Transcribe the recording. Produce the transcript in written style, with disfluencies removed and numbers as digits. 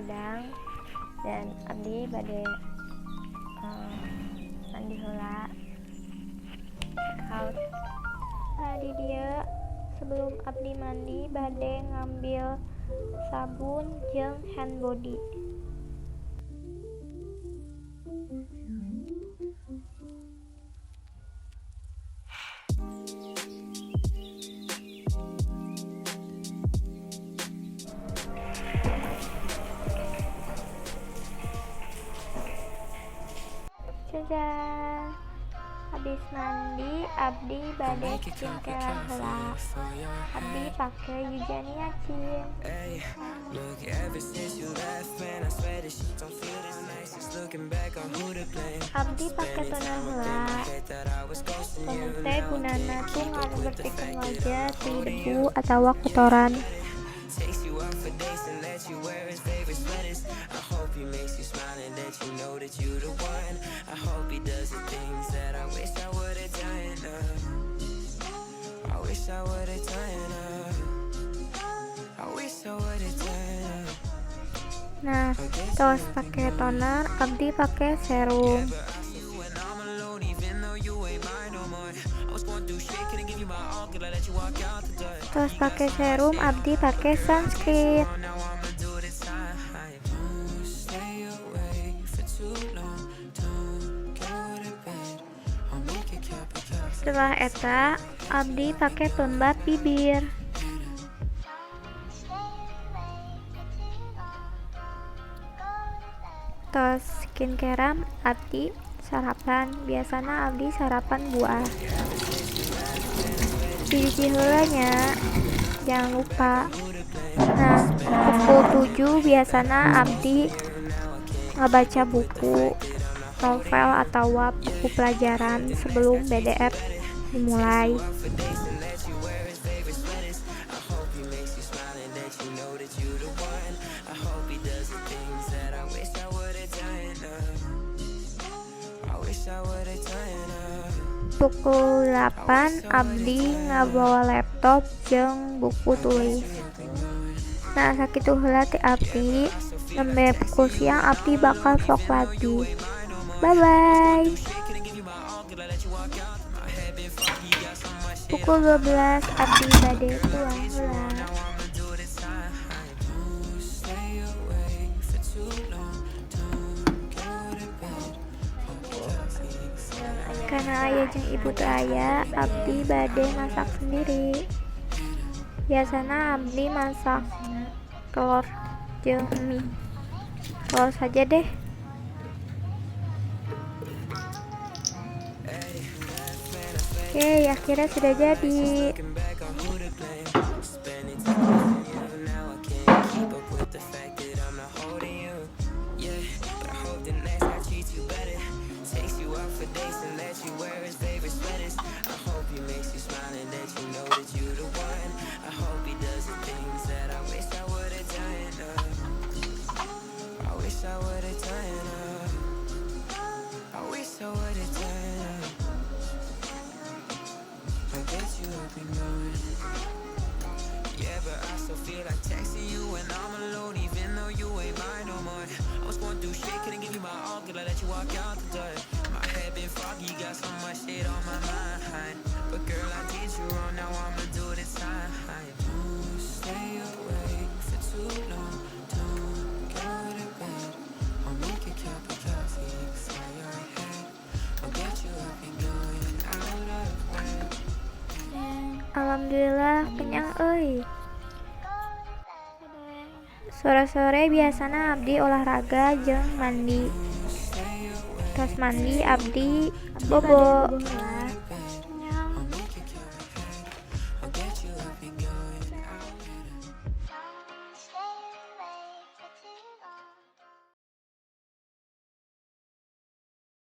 hudang dan abdi bade mandi heula, check out. Nah, di dieu sebelum abdi mandi bade ngambil sabun jeung hand body. Jajan. Habis mandi, abdi bade skincare heula. Abdi pake Eugenia Chin. Look, ever since you left, man, I swear this shit don't feel this nice. Just looking back on who to blame. Abdi pake toner heula. Toner teh gunana tuh ngabersihkeun wajah ti debu atawa kotoran. Takes you out for dates and lets you wear his favorite sweaters. I hope he makes you smile and let you know that you the one. I hope he does the things that I wish I would've done. I wish I would've done. I wish I would've done. Nah, tos pake toner, abdi pake serum. When I'm alone, even though you ain't mine no more. I was going through shit, couldn't give you my all, could I let you walk out the door? Tos pake serum, abdi pake sunscreen. Now I'ma do the time. Don't stay away for too long. Don't go to bed. I'll make a cup of coffee. Setelah eta, abdi pake pelembab bibir. Tos skincare, abdi sarapan. Biasana abdi sarapan buah. Dicuci heula nya, jangan lupa. Nah, pukul 7 biasana abdi ngabaca buku novel atau buku pelajaran sebelum BDR dimulai. Pukul 8 abdi ngabawa laptop jeung buku tulis. Nah, sakitu heula ti abdi. Nembe pukul siang abdi bakal vlog lagi. Bye bye. Pukul 12 abdi bade tuang heula. Stay away for too long. Don't go to bed. Karena ayah jeung ibu teu aya, abdi bade masak sendiri. Biasana abdi masak telur jeung mie. Telur saja deh. Oke, akhirnya sudah jadi. Looking back on who to blame. Spending time with you now, I can't keep up with the fact that I'm not holding you. Yeah, but I hope the next guy treats you better. Takes you out for dates and lets you wear his favorite sweaters. I hope he makes you smile and let you know that you the one. I hope he does the things that I wish I would've done. I wish I would've done. I wish I would've done. I bet you up and going. Yeah, but I still feel like texting you when I'm alone, even though you ain't mine no more. I was going through shit, couldn't give you my all, could I let you walk out the door? My head been foggy, got so much shit on my mind. But girl, I did you wrong, now I'ma do the time. Don't stay awake for too long, don't go to bed. I'll make a cup of coffee for your head. I'll get you up and going out of bed. Alhamdulillah kenyang euy. Sore-sore biasana abdi olahraga jeung mandi. Tos mandi, abdi bobo.